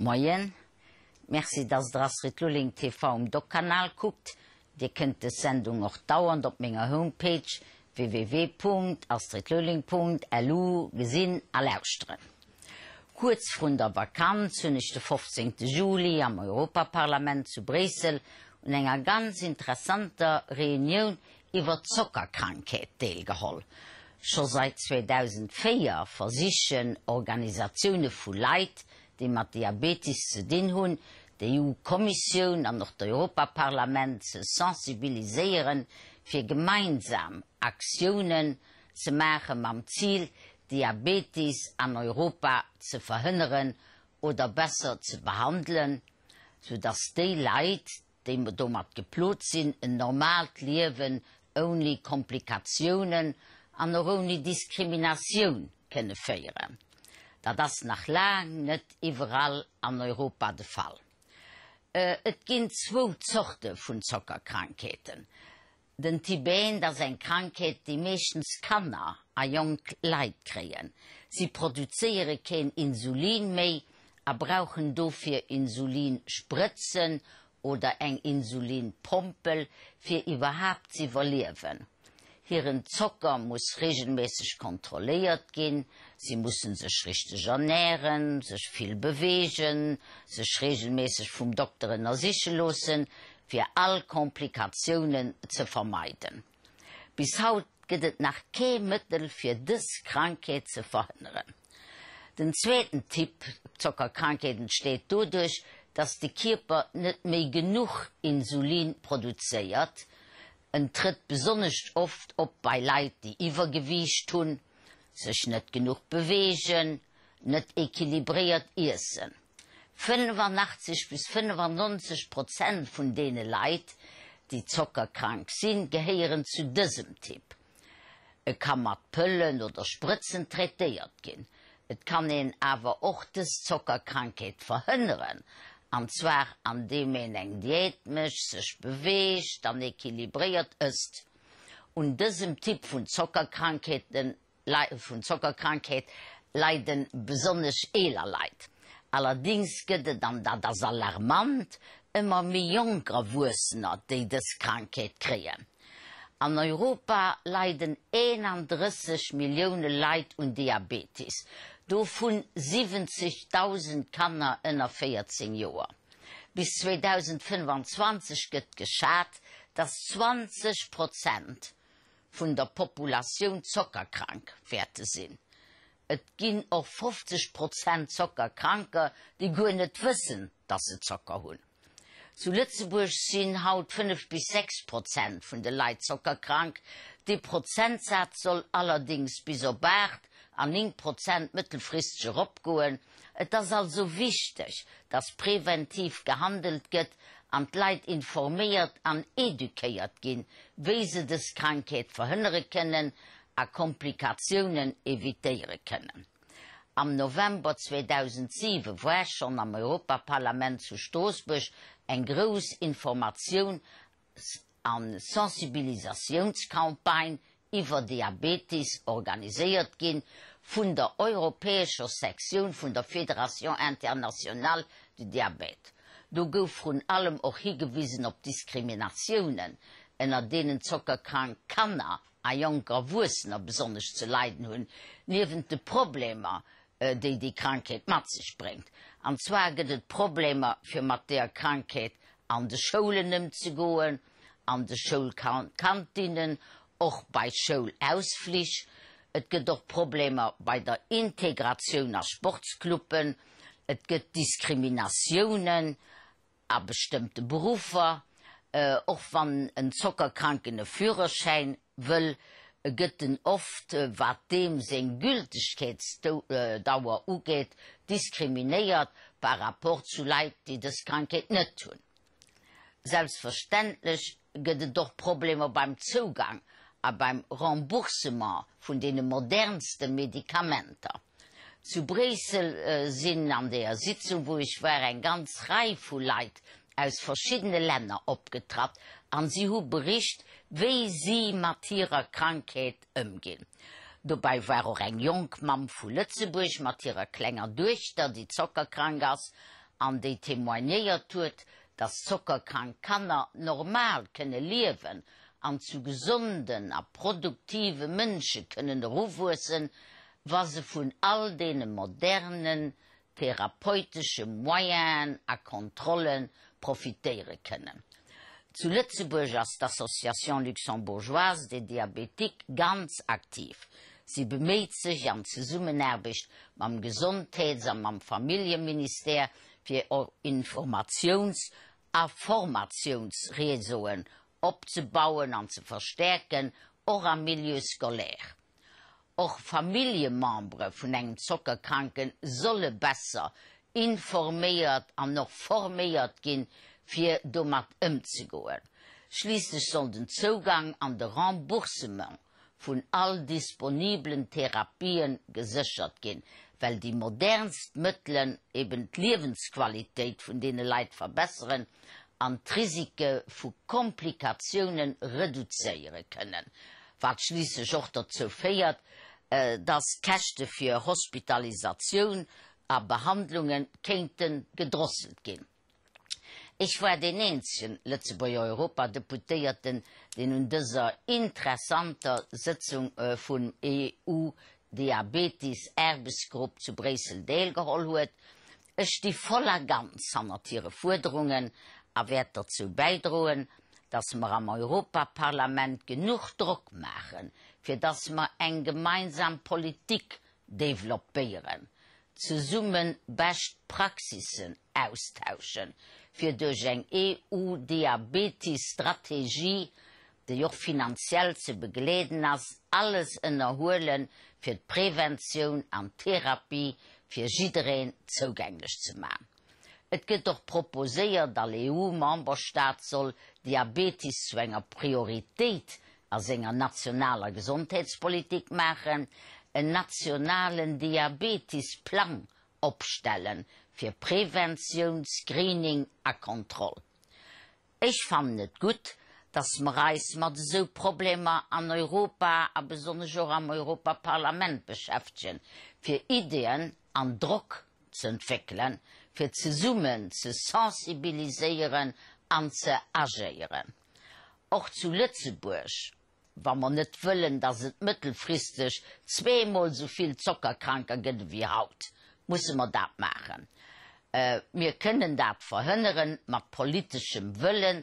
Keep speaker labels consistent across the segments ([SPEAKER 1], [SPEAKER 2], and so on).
[SPEAKER 1] Moien, Merci dass der Astrid Lulling TV um Doc-Kanal kuckt. Dir kënnt des Sendung och dauernd op menger Homepage www.astridlulling.lu gesinn a lauschteren. Kuerz vrun der Vakanz hunn ech de 15 Juli am Europaparlament zu Bréissel un enger ganz interessanter Reunioun iwwer d'Zockerkrankheet deelgeholl. Scho seit 2004 versichen Organisatioune vu Leit, déi mat Diabetis ze dinn hunn, d'EU-Kommissioun an och d'Europaparlament ze sensibiliséieren, fir gemeinsam Aktiounen ze maache mam Zil, Diabetis an Europa ze verhënneren oder besser ze behandelen, soudass déi Leit, déi domat geplot sinn, en normaalt Liewen ouni Komplikatiounen an och ouni Diskriminatioun kënne féieren. Dat ass nach laang net iwwerall an Europa de Fall. Et ginn zwou Zorte vun Zockerkrankheeten. Den Typ 1 ass eng Krankheet, déi meeschtens Kanner a jonk Leit kréien. Si produzéiere keen Insulin méi a brauchen dofir Insulinsprëtzen oder eng Insulinpompel, fir iwwerhaapt z'iwwerliewen. Hiren Zocker muss reegelméisseg kontrolléiert ginn, si musse sech richteg ernären, sech vill beweegen, sech reegelméisseg vum Dokter ënnersiche loossen, fir all Komplikatiounen ze vermeiden. Bis haut gëtt et nach kee Mëttel fir dës Krankheet ze verhënneren. Den zweeten Typ Zockerkrankheet entsteet doduerch, dass de Kierper net méi genuch Insulin produzéiert. En trëtt besonnesch oft op bei Leit, déi Iwwergewiicht hunn, sech net genuch beweegen, net equilibréiert iessen. 85 bis 95 Prozent vun deene Leit, déi zockerkrank sinn, gehéieren zu dësem Typ. E ka mat Pëllen oder Sprëtzen traitéiert ginn. Et kann een awer och dës Zockerkrankheet verhënneren, an zwar andeem een eng Diät mécht, sech beweegt an equilibréiert ësst. Un dësem Typ vun Zockerkrankheeten vun Zockerkrankheet leide besonnesch eeler Leit. Allerdings gëtt et, an dat ass alarmant, ëmmer méi jonk Erwuessener, déi dës Krankheet kréien. An Europa leiden 31 Millioune Leit un Diabetis, dovun 70.000 Kanner ënner 14 Joer. Bis 2025 gëtt geschat, datt 20 Prozent vun der Populatioun zockerkrank wäerte sinn. Et ginn och 50 Prozent Zockerkranker, déi guer net wëssen, dass se Zocker hunn. Zu Lëtzebuerg sinn haut 5 bis 6 Prozent vun de Leit zockerkrank. Dee Prozentsaz soll allerdéngs bis op 8 an 9 Prozent mëttelfristeg eropgoen. Et ass also wichteg, dass preventiv gehandelt gëtt an d'Leit informéiert an eduquéiert ginn, wéi se dës Krankheet verhënnere kënnen a Komplikatiounen evitéiere kënnen. Am November 2007 war schonn am Europaparlament zu Stroossbuerg eng grouss Informatiouns a Sensibilisatiounscampagne iwwer Diabetis organiséiert ginn vun der europäescher Sektioun vun der Fédération internationale du diabète. Do gouf vrun allem och higewisen op d'Diskriminatiounen, ënner deenen zockerkrank Kanner a jonk Erwuessener besonnesch ze leiden hunn, niewent de Problemer, déi déi Krankheet mat sech bréngt. An zwar gëtt et Problemer, fir mat deeër Krankheet an de Schoulen ëmzegoen, an de Schoulkantinnen, och bei Schoulausflich. Et gëtt och Problemer bei der Integratioun a Sportscluben. Et gëtt Diskriminatiounen a bestëmmte Beruffer. Och wann en Zockerkranken e Führerschäin wëll, gëtt en oft, wat deem seng Gültegkeetsdauer ugeet, diskriminéiert par rapport zu Leit, déi dës Krankheet net hunn. Selbstverständlech gëtt et och Problemer beim Zougang a beim Remboursement vun deene modernste Medikamenter. Zu Bréissel sinn an deeër Sitzung, wou ech war, eng ganz Rei vu Leit aus verschiddene Länner opgetratt an si hu bericht, wéi si mat hirer Krankheet ëmginn. Dobäi war och eng jonk Mamm vu Lëtzebuerg mat hirer klenger Duechter, déi zockerkrank ass. an déi témoignéiert huet, dass zockerkrank Kanner normal kënne liewen an zu gesonden a produktive Mënsche kënnen eruwuessen, wa se vun all deene modernen therapeutesche Moyenen a Kontrolle profitéiere kënnen. Zu Lëtzebuerg ass d'Association luxembourgeoise des diabétiques ganz aktiv. Si beméit sech an Zesummenaarbecht mam Gesondheets a mam Familljeministère fir Informatiouns a Formatiounsreseauen opzebauen an ze verstäerken, och am Milieu scolaire. Och Familljemembere vun engem Zockerkranke solle besser informéiert an och forméiert ginn, fir domat ëmzegoen. Schliisslech soll den Zougang an de Remboursement vun all disponiblen Therapien geséchert ginn, well déi modernst Mëttelen eben d'Liewensqualitéit vun deene Leit verbesseren an d'Risike vu Komplikatioune reduzéiere kënnen, wat schliisslech och dozou féiert, dass d'Käschte fir Hospitalisatioun a Behandlunge kéinte gedrosselt ginn. Ech war deen eenzegen Lëtzebuerger Europadeputéierten, deen un dëser interessanter Sëtzung vum EU-Diabetes-Aarbechtsgrupp zu Bréissel deelgeholl huet. Ech sti voll a ganz hannert hire Fuerderungen a wäert dozou bäidroen, dass mer am Europaparlament genuch Drock maachen, fir dass mer eng gemeinsam Politik developpéieren, zesumme bescht Praxissen austauschen, fir duerch eng EU-Diabetis-Strategie, déi och finanziell ze begleeden ass, alles ënnerhuelen, fir d'Preventioun an d'Therapie fir jiddereen zougänglech ze man. Et gëtt och proposéiert, all EU-Memberstaat soll Diabetis zu enger Prioritéit a senger nationaler Gesondheetspolitik maachen, en nationalen Diabetisplang opstelle fir Preventioun, Screening a Kontroll. Ech fannen et gutt, dass mer eis mat esou Problemer an Europa a besonnesch och am Europaparlament beschäftegen, fir Ideeën an Drock ze entwéckelen, fir zesummen ze sensibiliséieren an ze agéieren. Och zu Lëtzebuerg, wa mer net wëllen, dass et mëttelfristeg zweemol esou vill Zockerkranker gëtt ewéi haut, musse mer dat maachen. Mir kënnen dat verhënnere mat politeschem Wëllen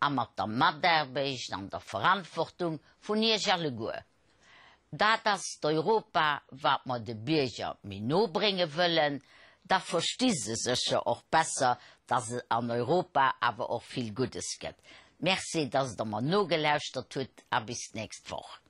[SPEAKER 1] a mat der Mataarbecht an der Verantwortung vun Iech alleguer. Dat ass d'Europa, wat mer de Bierger méi no brénge wëllen. Da versti se sécher och besser, dass et an Europa awer och vill Guddes gëtt. Merci, dass Der mer nogelauschtert hutt a bis d'nächst Woch.